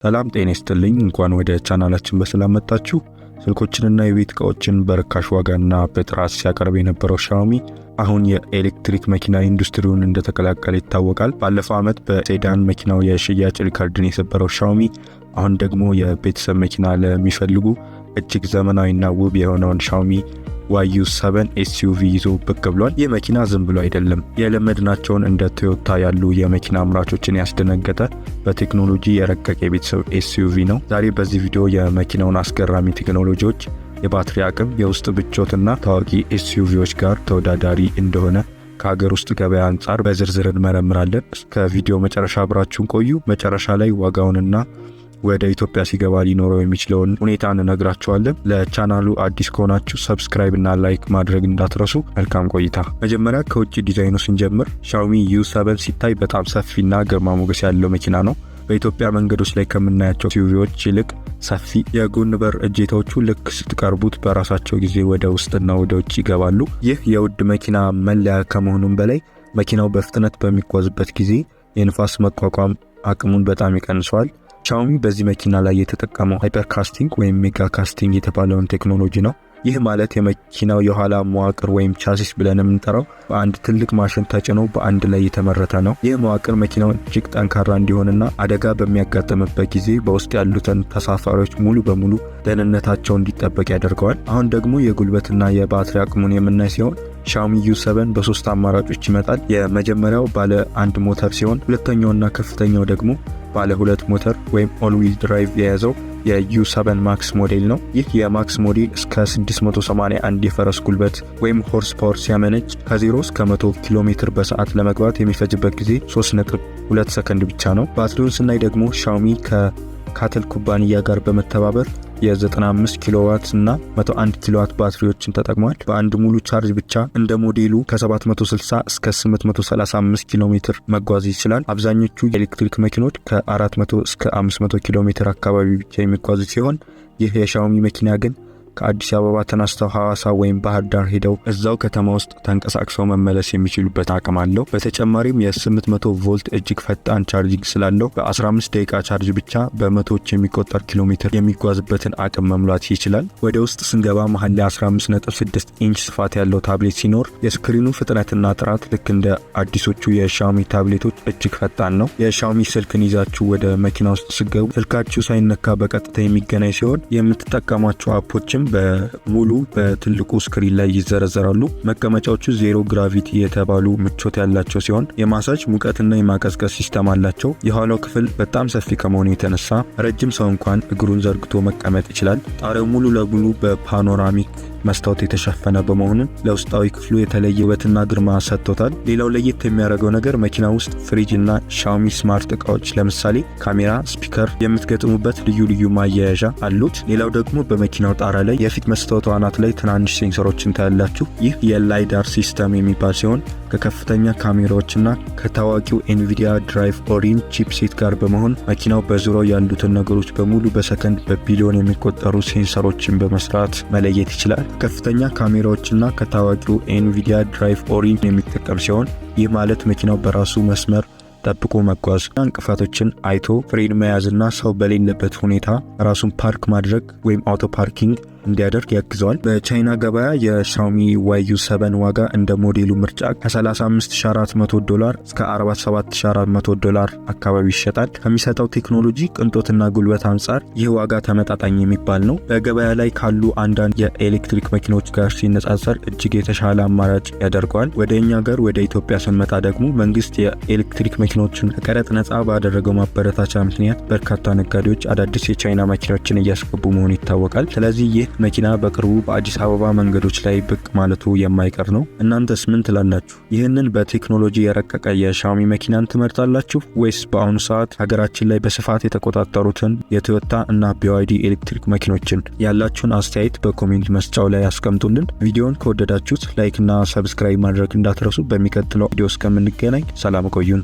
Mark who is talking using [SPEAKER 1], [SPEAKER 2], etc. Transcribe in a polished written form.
[SPEAKER 1] ሰላም ጤና ይስጥልኝ። እንኳን ወደ ቻናላችን በሰላም መጣችሁ። ስልኮችንና የቤት እቃዎችን በርካሽ ዋጋና በጥራት ሲያቀርብ የነበረው ሻኦሚ አሁን የኤሌክትሪክ መኪና ኢንዱስትሪውን እንደተቀላቀለ ይታወቃል። ባለፈው ዓመት በ sedan መኪናው የሽያጭ ሪከርድን የሰበረው ሻኦሚ አሁን ደግሞ የቤተሰብ መኪና ለሚፈልጉ እጅግ ዘመናዊና ውብ የሆነውን ሻኦሚ YU7 SUV ይዞ ብቅ ብሏል። ይህ መኪና ዝም ብሎ አይደለም። የለመድናቸውን እንደ ቶዮታ ያሉ የመኪና አምራቾችን ያስደነገጠ በቴክኖሎጂ የረቀቀ የቤተሰብ SUV ነው። ዛሬ በዚህ ቪዲዮ የመኪናውን አስገራሚ ቴክኖሎጂዎች፣ የባትሪ አቅም፣ የውስጥ ምቾትና ታዋቂ SUV ዎች ጋር ተወዳዳሪ እንደሆነ ከሀገር ውስጥ ገበያ አንጻር በዝርዝር እንመረምራለን። እስከ ቪዲዮ መጨረሻ አብራችሁን ቆዩ። መጨረሻ ላይ ዋጋውንና ወደ ኢትዮጵያ ሲገባ ሊኖረው የሚችለውን ሁኔታ እንነግራችኋለን። ለቻናሉ አዲስ ከሆናችሁ subscribe እና like ማድረግ እንዳትረሱ። መልካም ቆይታ። መጀመሪያ ከውጭ ዲዛይኑ ስንጀምር ሻኦሚ U7 ሲታይ በጣም ሰፊና ግርማ ሞገስ ያለው መኪና ነው። በኢትዮጵያ መንገዶች ላይ ከምናያቸው SUV ዎች ይልቅ ሰፊ የጎን በር እጀታዎቹ ልክ ስትቀርቡት በራሳቸው ጊዜ ወደ ውስጥና ወደ ውጭ ይገባሉ። ይህ የውድ መኪና መለያ ከመሆኑም በላይ መኪናው በፍጥነት በሚጓዝበት ጊዜ የንፋስ መቋቋም አቅሙን በጣም ይቀንሰዋል። ሻኦሚ በዚህ መኪና ላይ የተጠቀመው hyper casting ወይም mega casting የተባለውን ቴክኖሎጂ ነው። ይህ ማለት የመኪናው የኋላ መዋቅር ወይም ቻሲስ ብለን የምንጠራው በአንድ ትልቅ ማሽን ተጭኖ በአንድ ላይ የተመረተ ነው። ይህ መዋቅር መኪናውን እጅግ ጠንካራ እንዲሆንና አደጋ በሚያጋጥምበት ጊዜ በውስጥ ያሉትን ተሳፋሪዎች ሙሉ በሙሉ ደህንነታቸው እንዲጠበቅ ያደርገዋል። አሁን ደግሞ የጉልበትና የባትሪ አቅሙን የምናይ ሲሆን ሻኦሚ U7 በሶስት አማራጮች ይመጣል። የመጀመሪያው ባለ አንድ ሞተር ሲሆን ሁለተኛውና ከፍተኛው ደግሞ ባለ ሁለት ሞተር ወይም all wheel drive የያዘው የ U7 Max ሞዴል ነው። ይህ የ Max ሞዴል እስከ 681 የፈረስ ጉልበት ወይም horse power ሲያመነጭ ከ0 እስከ 100 ኪሎ ሜትር በሰዓት ለመግባት የሚፈጅበት ጊዜ 3.2 ሰከንድ ብቻ ነው። ባትሪውን ስናይ ደግሞ ሻኦሚ ከካትል ኩባንያ ጋር በመተባበር የ95 ኪሎዋት እና 101 ኪሎዋት ባትሪዎችን ተጠቅሟል። በአንድ ሙሉ ቻርጅ ብቻ እንደ ሞዴሉ ከ760 እስከ 835 ኪሎ ሜትር መጓዝ ይችላል። አብዛኞቹ የኤሌክትሪክ መኪኖች ከ400 እስከ 500 ኪሎ ሜትር አካባቢ ብቻ የሚጓዙ ሲሆን ይህ የሻኦሚ መኪና ግን ከአዲስ አበባ ተነስተው ሐዋሳ ወይም ባህር ዳር ሄደው እዛው ከተማ ውስጥ ተንቀሳቅሰው መመለስ የሚችሉበት አቅም አለው። በተጨማሪም የ800 ቮልት እጅግ ፈጣን charging ስላለው በ15 ደቂቃ ቻርጅ ብቻ በመቶዎች የሚቆጠር ኪሎ ሜትር የሚጓዝበትን አቅም መሙላት ይችላል። ወደ ውስጥ ስንገባ መሀል ላይ 15.6 ኢንች ስፋት ያለው ታብሌት ሲኖር የ screen ኑ ፍጥነትና ጥራት ልክ እንደ አዲሶቹ የሻኦሚ ታብሌቶች እጅግ ፈጣን ነው። የሻኦሚ ስልክን ይዛችሁ ወደ መኪና ውስጥ ስትገቡ ስልካችሁ ሳይነካ በቀጥታ የሚገናኝ ሲሆን የምትጠቀሟቸው app ኦችም በሙሉ በትልቁ screen ላይ ይዘረዘራሉ። መቀመጫዎቹ zero gravity የተባሉ ምቾት ያላቸው ሲሆን የማሳጅ፣ ሙቀትና የማቀዝቀዝ system አላቸው። የኋላው ክፍል በጣም ሰፊ ከመሆኑ የተነሳ ረጅም ሰው እንኳን እግሩን ዘርግቶ መቀመጥ ይችላል። ጣሪያው ሙሉ ለሙሉ በ panoramic መስታወት የተሸፈነ በመሆኑ ለውስጣዊ ክፍሉ የተለየ ውበትና ግርማ ሰጥቶታል። ሌላው ለየት የሚያደርገው ነገር መኪና ውስጥ ፍሪጅ እና ሻኦሚ smart እቃዎች ለምሳሌ ካሜራ፣ speaker የምትገጥሙበት ልዩ ልዩ ማያያዣ አሉት። ሌላው ደግሞ በመኪናው ጣራ ላይ የፊት መስታወቱ አናት ላይ ትናንሽ sensor ኦችን ታያላችሁ። ይህ የ LiDAR system የሚባል ሲሆን ከከፍተኛ ካሜራዎችና ከታዋቂው Nvidia Drive Orin chipset ጋር በመሆን መኪናው በዙሪያው ያሉትን ነገሮች በሙሉ በሰከንድ በቢሊዮን የሚቆጠሩ sensor ኦችን በመስራት መለየት ይችላል። ከፍተኛ ካሜራዎችና ከታዋቂው Nvidia Drive Orin የሚጠቀም ሲሆን ይህ ማለት መኪናው በራሱ መስመር ጠብቆ መጓዝ፣ እንቅፋቶችን አይቶ ፍሬን መያዝና ሰው በሌለበት ሁኔታ ራሱን ፓርክ ማድረግ ወይም auto parking እንዲያደርግ ያግዘዋል። በቻይና ገበያ የሻኦሚ YU7 ዋጋ እንደ ሞዴሉ ምርጫ ከ35,400 ዶላር እስከ 47,400 ዶላር አካባቢ ይሸጣል። ከሚሰጠው ቴክኖሎጂ ቅንጦትና ጉልበት አንጻር ይህ ዋጋ ተመጣጣኝ የሚባል ነው። በገበያ ላይ ካሉ አንዳንድ የኤሌክትሪክ መኪኖች ጋር ሲነጻጸር እጅግ የተሻለ አማራጭ ያደርገዋል። ወደ እኛ ሀገር ወደ ኢትዮጵያ ስንመጣ ደግሞ መንግስት የኤሌክትሪክ መኪኖችን ከቀረጥ ነጻ ባደረገው ማበረታቻ ምክንያት በርካታ ነጋዴዎች አዳዲስ የቻይና መኪኖችን እያስገቡ መሆኑ ይታወቃል። ስለዚህ ይህ መኪና በቅርቡ በአዲስ አበባ መንገዶች ላይ ብቅ ማለቱ የማይቀር ነው። እናንተስ ምን ትላላችሁ? ይህንን በቴክኖሎጂ የረቀቀ የሻኦሚ መኪናን ትመርጣላችሁ ወይስ በአሁኑ ሰዓት ሀገራችን ላይ በስፋት የተቆጣጠሩትን የቶዮታ እና BYD ኤሌክትሪክ መኪኖችን? ያላችሁን አስተያየት በ comment መስጫው ላይ ያስቀምጡልን። ቪዲዮን ከወደዳችሁት like እና subscribe ማድረግ እንዳትረሱ። በሚቀጥለው ቪዲዮ እስከምንገናኝ ሰላም ቆዩን።